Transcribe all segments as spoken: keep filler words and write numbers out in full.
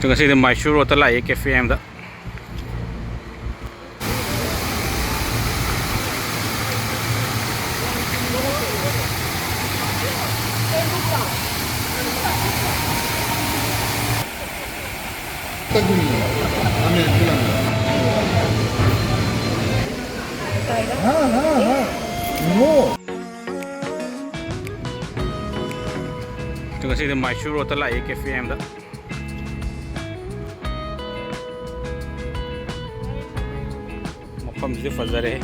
ꯉꯁꯤꯗꯤ ꯃꯥꯏꯁꯨꯔ ꯔꯣꯗꯇ ꯂꯥꯛꯏ, ꯀꯦꯐꯦ ꯑꯃꯗ꯫ ꯉꯁꯤꯗꯤ ꯃꯥꯏꯁꯨꯔ ꯔꯣꯗꯇ ꯂꯥꯛꯏ, ꯀꯦꯐꯦ ꯑꯃꯗ꯫ ꯃꯐꯝꯁꯤꯗꯤ ꯐꯖꯔꯦ꯫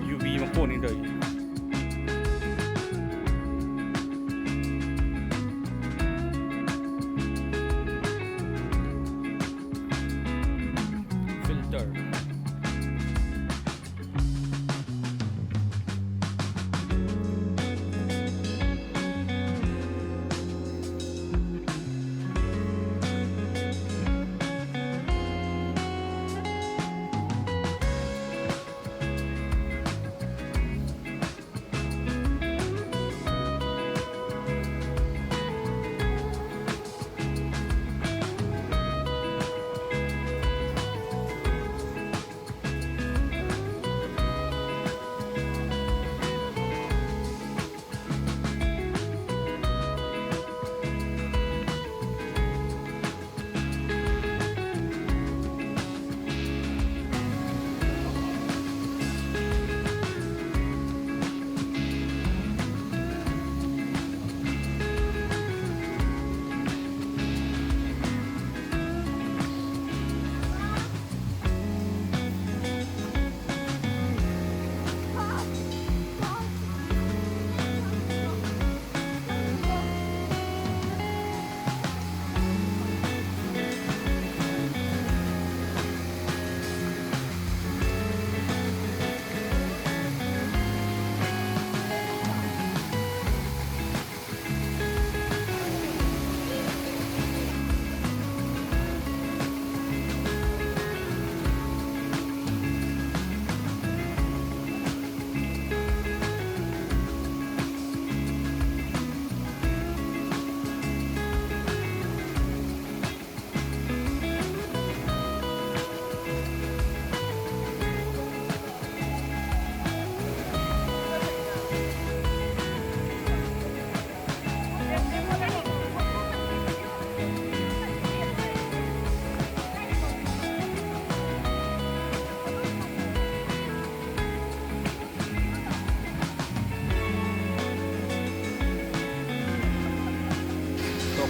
ꯌꯨꯕꯤ ꯃꯈꯣꯟꯅꯤ ꯇꯧꯔꯤꯁꯦ꯫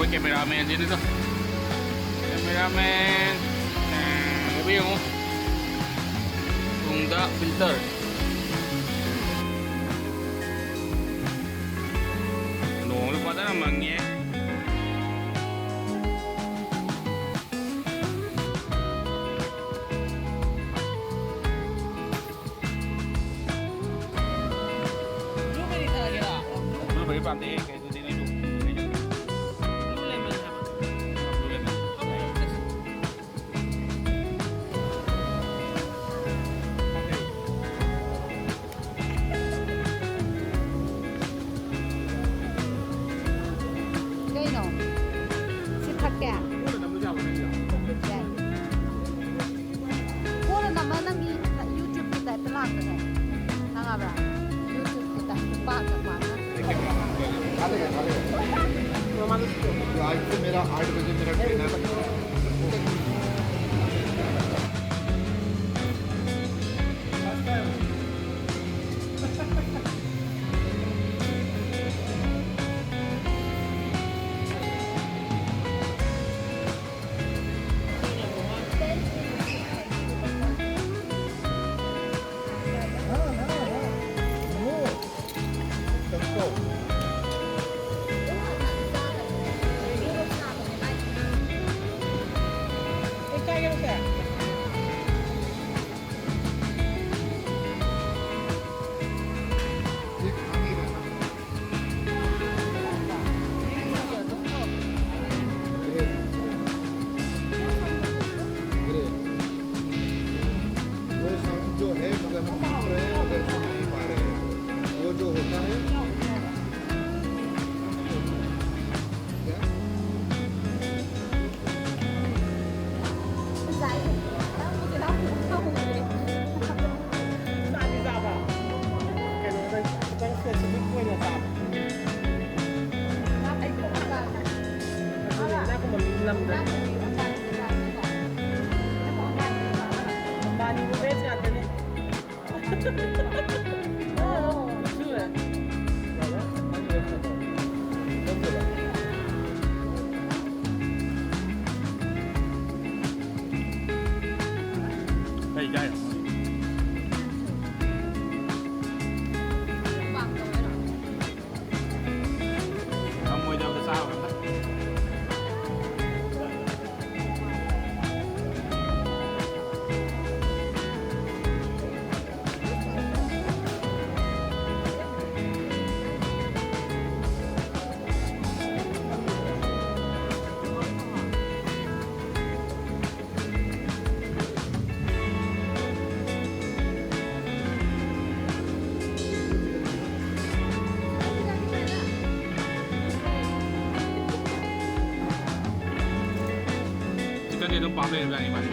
ꯑꯩꯈꯣꯏ cameraman ꯁꯤꯅꯤꯗ꯫ Cameraman, ꯑꯦ, ꯌꯦꯡꯉꯨ꯫ ꯇꯨꯡꯗ filter꯫ ꯅꯣꯡꯁꯨ ꯐꯖꯅ ꯃꯪꯉꯦ꯫ Blueberry ꯊꯥꯒꯦꯔꯥ? Blueberry ꯄꯥꯝꯗꯦꯍꯦ, ꯀꯩꯗꯨꯗꯤ ꯅꯣꯏꯗꯨ꯫ Blue lemon ꯍꯥꯏꯕ꯫ Blue lemon꯫ ꯀꯩꯅꯣ? ꯁꯤ ꯊꯛꯀꯦ? ꯌꯥꯏ꯫ ꯀꯣꯟꯅ ꯅꯝꯃ ꯅꯪꯒꯤ YouTube ꯀꯤ type ꯇ ꯂꯥꯛꯄꯅꯦ꯫ ꯈꯪꯉꯕ꯭ꯔꯥ? YouTube ꯀꯤ type ꯇ ꯄꯥꯛꯅ ꯄꯥꯛꯅ꯫ आज से मेरा आठ बजे मेरा ट्रेन है। वो साउंड जो है, मगर हम सुन रहे हैं, मगर सुन नहीं पा रहे हैं। वो जो होता है, क्या? ꯆꯥꯛꯇꯤ ꯆꯥꯕ꯫ ꯀꯩꯅꯣꯗ ꯈꯤꯇꯪ specific ꯑꯣꯏꯅ ꯆꯥꯕ꯫ ꯑꯗꯨꯅ ꯏꯅꯥꯛ ꯈꯨꯟꯕ ꯃꯤ ꯂꯝꯗ꯫ ꯑꯝꯕꯥꯅꯤꯕꯨ veg ꯉꯥꯛꯇꯅꯦ꯫ ꯑꯣ꯫ ꯁꯨꯔꯦ꯫ ꯌꯥꯏ꯫ ꯉꯝꯃꯣꯏꯗꯕꯗ ꯆꯥꯕ ꯉꯥꯛꯇ꯫ ꯆꯤꯛꯀꯟꯗꯤ ꯑꯗꯨꯝ ꯄꯥꯝ ꯂꯩꯔꯕꯖꯥꯠꯅꯤ ꯃꯥꯗꯤ꯫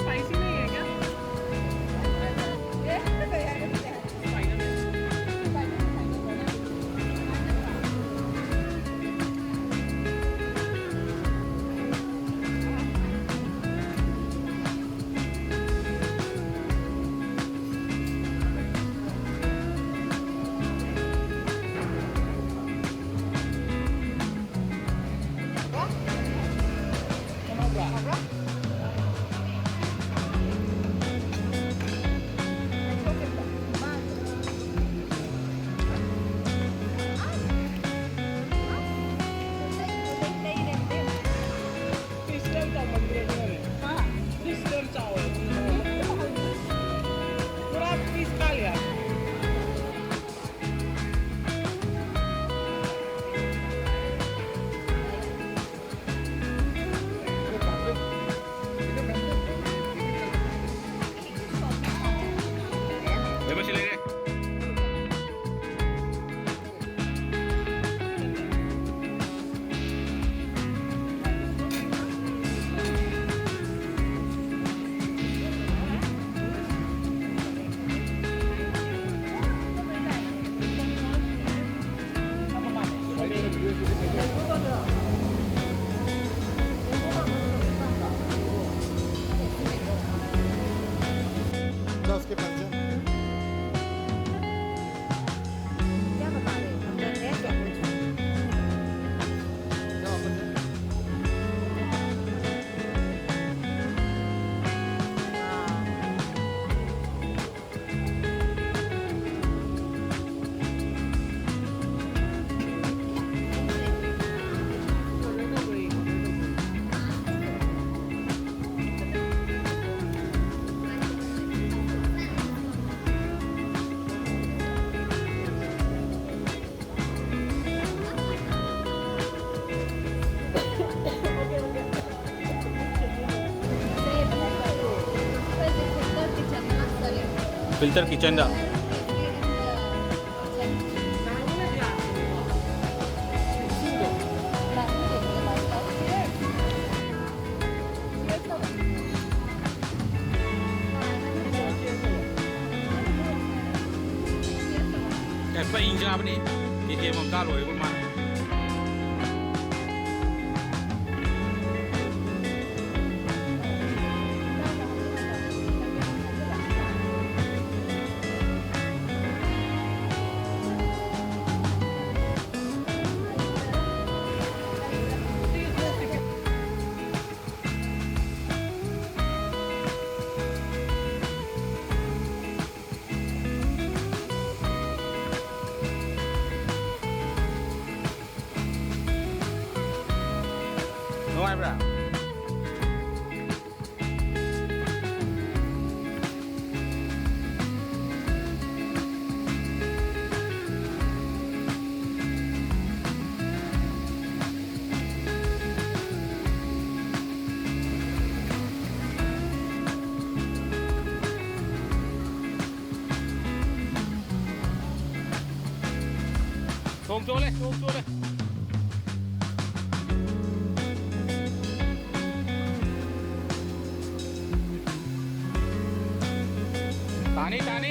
Spicy नहीं है क्या? Spider-Man। Fish lamb chop मंदिर है ना? हाँ। Fish lamb chop। पूरा fish खा लिया। उसके पंजन। क्या बता रहे हैं? अंदर है क्या कुछ? जाओ, अंदर जाओ। Filter kitchen da. ꯑꯦ, ꯄꯩ ꯆꯥꯕꯅꯤ꯫ ꯀꯦ ꯖꯤ ꯑꯃꯃꯝ ꯆꯥ ꯂꯣꯏꯔꯦ ꯃꯥꯅ꯫ ꯅꯨꯡꯉꯥꯏꯕ꯭ꯔꯥ? ꯊꯣꯡ ꯆꯣꯠꯂꯦ, ꯊꯣꯡ ꯆꯣꯠꯂꯦ꯫ ꯇꯥꯅꯤ, ꯇꯥꯅꯤ꯫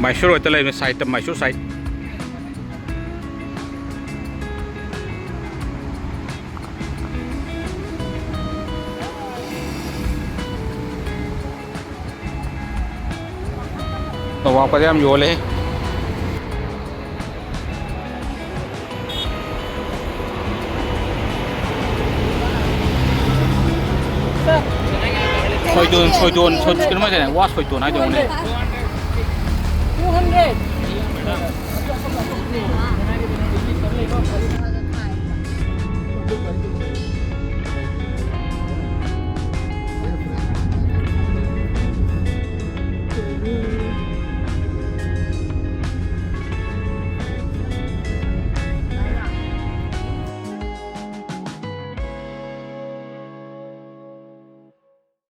ꯃꯥꯏꯁꯣꯔ ꯍꯣꯇꯦꯜ ꯂꯩꯕꯅꯦ, ꯁꯥꯏꯠꯇ, ꯃꯥꯏꯁꯣꯔ ꯁꯥꯏꯠ꯫ ꯑꯋꯥꯡꯄꯗ ꯌꯥꯝ ꯌꯣꯜꯂꯦ꯫ ꯁꯣꯏꯗꯣꯟ, ꯁꯣꯏꯗꯣꯟ, ꯁꯣꯏ-, ꯀꯩꯅꯣ ꯍꯥꯏꯗꯥꯏꯅꯦ? ꯋꯥ ꯁꯣꯏꯗꯣꯟ ꯍꯥꯏꯗꯧꯅꯦ꯫ Two hundred.